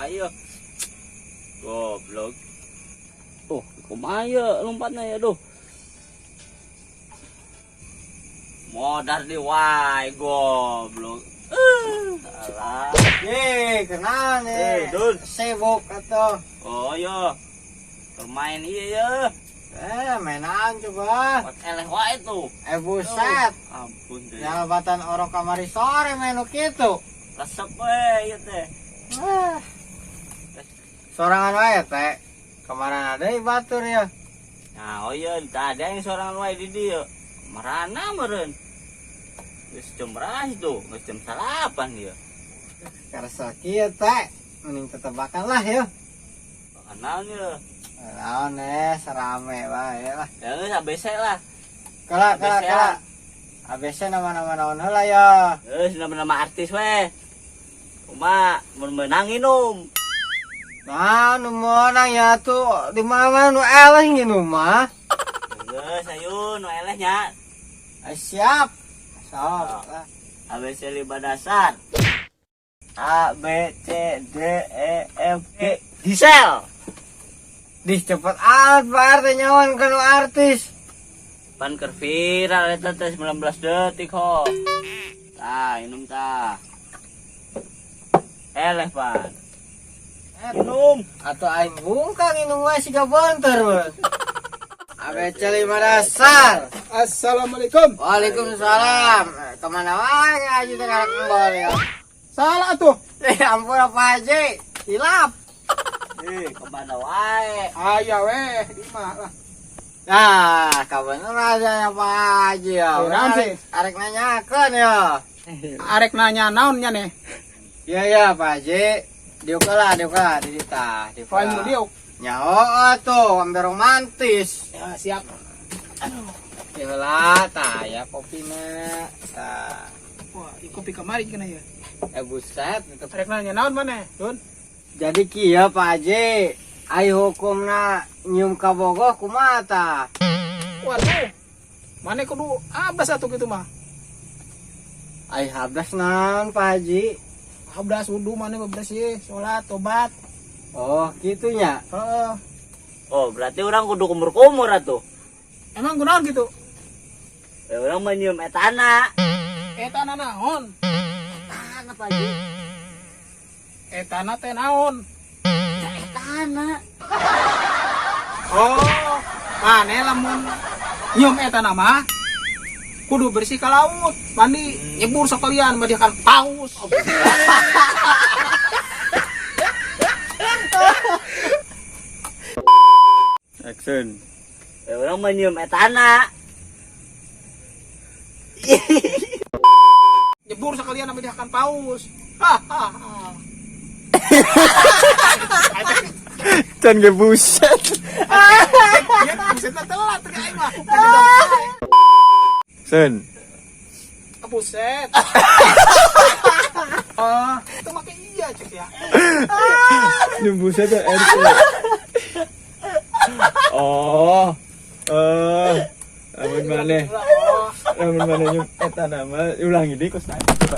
wae ya. Goblok. Oh, kumaha ya lompatna ya, duh. Modar di wae, goblok. Alah. Ye, kenal nih. Eh, Dun. Sibuk atau? Oh iya. Bermain iya ya. Eh, mainan coba. Buat eleh wae tuh. Eh, buset. Ampun deh. Nyalbatan orok kamari sore main nu kitu. Resep we ieu teh. Ah. Sorangan wae teh. Kemarin ada batur ya. Nah, oh iya, ada yang sorangan wae di dieu. Marana meureun. Geus jam berapa tuh? Geus jam 9 dia. Karsa kieu teh. Mending tetebakan lah ya. Kenal ya. Naon eh serame wae lah. Ya geus ABC lah. Kala kala ABC. Kala. ABC nama-nama naon heula ya. Geus nama-nama artis we. Kumaha mun meunang nginum. Nah, nu meunang ya tuh di mana nu eleh nginum mah. Geus ayo nu eleh nya. Eh, siap. Sok lah. ABC lima dasar. A B C D E F G. Diesel. Dih, cepet amat Pak RT nyawan ke nu artis. Pan keur viral eta teh 19 detik ho. Tah, minum tah. Eleh pan. Minum. Atau aing bungkang minum wae siga bonter we. ABC lima dasar. Assalamualaikum. Waalaikumsalam. Eh, kemana wae ngaji teh karek embol ya. Salah tuh. Eh, ampun apa aja. Hilap. Eh, kemana wae? Aya weh, di mah lah. Nah, kabeneran aja Pak Haji ya. Eh, naon sih? Arek nanyakeun ya. Arek nanya naon nya nih? Iya ya Pak Haji. Diuk lah, diuk lah, di tah, di Poin nu diuk. Nyaho tuh, ambil romantis. Ya, siap. Ya lah, tah ya kopina. Tah. Wah, ieu kopi kamari kena ya. Eh, buset itu. Arek nanya naon maneh, Dun? Jadi kieu Pak Haji, ai hukumna nyium kabogoh kumaha tah? Waduh. Maneh kudu abdas atuh kitu mah. Ai habdas naon Pak Haji? Abdas wudu maneh bebersih, salat, tobat. Oh, gitunya. Heeh. Oh, berarti orang kudu kumur-kumur atuh. Emang kunaon gitu? Ya urang mah nyium etana. Etana naon? Etana Pak Haji. Etana teh naon? Etana. Oh, maneh lamun nyium etana mah kudu bersih ke laut, mandi, nyebur sekalian, kan paus. Action. Ya urang mah nyium etana. Nyebur sekalian kan paus. Hahaha. Can ge buset. Ya, busetna telat teh aing mah. Sen. Buset. Oh, itu make iya cek ya. Nyium buset ya RT. Oh. Eh, lamun maneh. Oh. Lamun maneh nyium eta nama ulangi deui kos coba.